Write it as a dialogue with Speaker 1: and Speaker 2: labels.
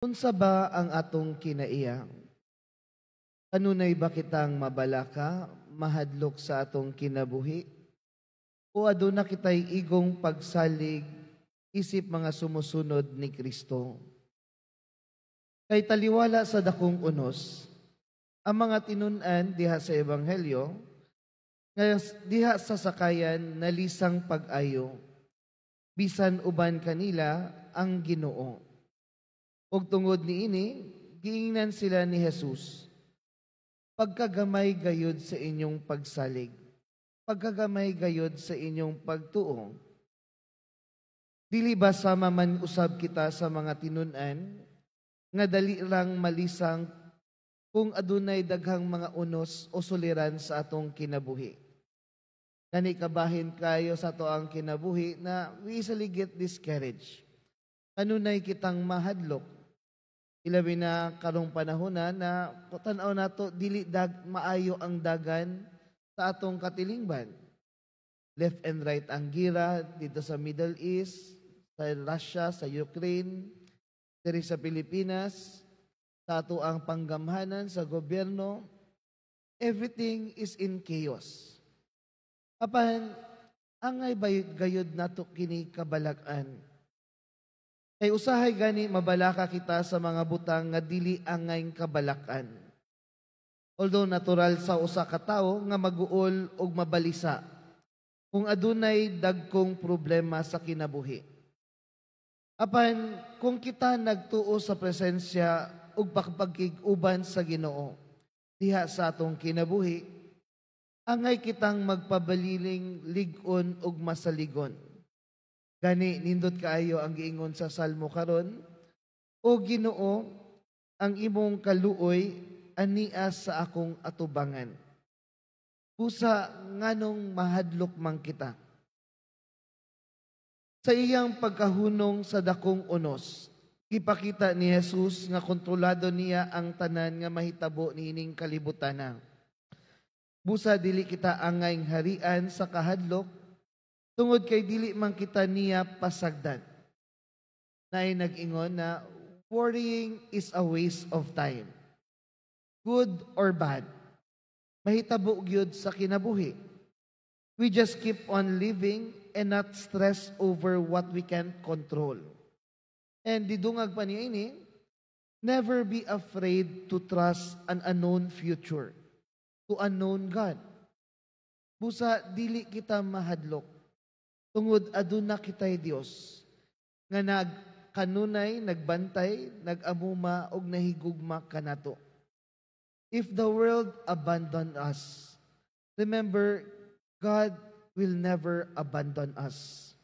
Speaker 1: Unsa ba ang atong kinaiya? Kanunay ba kitang mabalaka, mahadlok sa atong kinabuhi? O aduna kitay igong pagsalig isip mga sumusunod ni Kristo? Kay taliwala sa dakong unos, ang mga tinun-an diha sa Ebanghelyo, nga diha sa sakayan nalisang pag-ayo, bisan uban kanila ang Ginoo. Ug tungod niini, giingnan sila ni Jesus, "Pagkagamay gayud sa inyong pagsalig, pagkagamay gayud sa inyong pagtuo." Dili ba sama man usab kita sa mga tinun-an nga dali lang malisang kung adunay daghang mga unos o suliran sa atong kinabuhi? Kani kabahin kayo sa atoang kinabuhi na we easily get discouraged. Kanunay kitang mahadlok. Ilabi na karong panahon na na tan-aw nato dili dag maayo ang dagan sa atong katilingban. Left and right ang gira dito sa Middle East, sa Russia, sa Ukraine, diri sa Pilipinas, sa atoang panggamhanan sa gobyerno, everything is in chaos. Apan, angay bayud gayud nato kini kabalak-an? Kay usahay gani mabalaka kita sa mga butang nga dili angay kabalakan. Although natural sa usa ka tawo nga maguol og mabalisa kung adunay dagkong problema sa kinabuhi. Apan kung kita nagtuo sa presensya ug pagpagkig-uban sa Ginoo diha sa atong kinabuhi, angay kitang magpabaliling lig-on ug masaligon. Gani nindot kaayo ang giingon sa Salmo karon, "O Ginoo, ang imong kaluoy ania sa akong atubangan." Busa nganong mahadlok man kita? Sa iyang pagkahunong sa dakong unos, ipakita ni Jesus nga kontrolado niya ang tanan nga mahitabo niining kalibutana. Busa dili kita angay harian sa kahadlok tungod kay dili man kita niya pasagdan. Naay nag-ingon na worrying is a waste of time. Good or bad, mahitabo gyud sa kinabuhi. We just keep on living and not stress over what we can control. And didungag pa niya ini, never be afraid to trust an unknown future, to unknown God. Busa dili kita mahadlok tungod aduna kitay Dios nga nagkanunay, nagbantay, nag-amuma og nahigugma kanato. If the world abandon us, remember, God will never abandon us.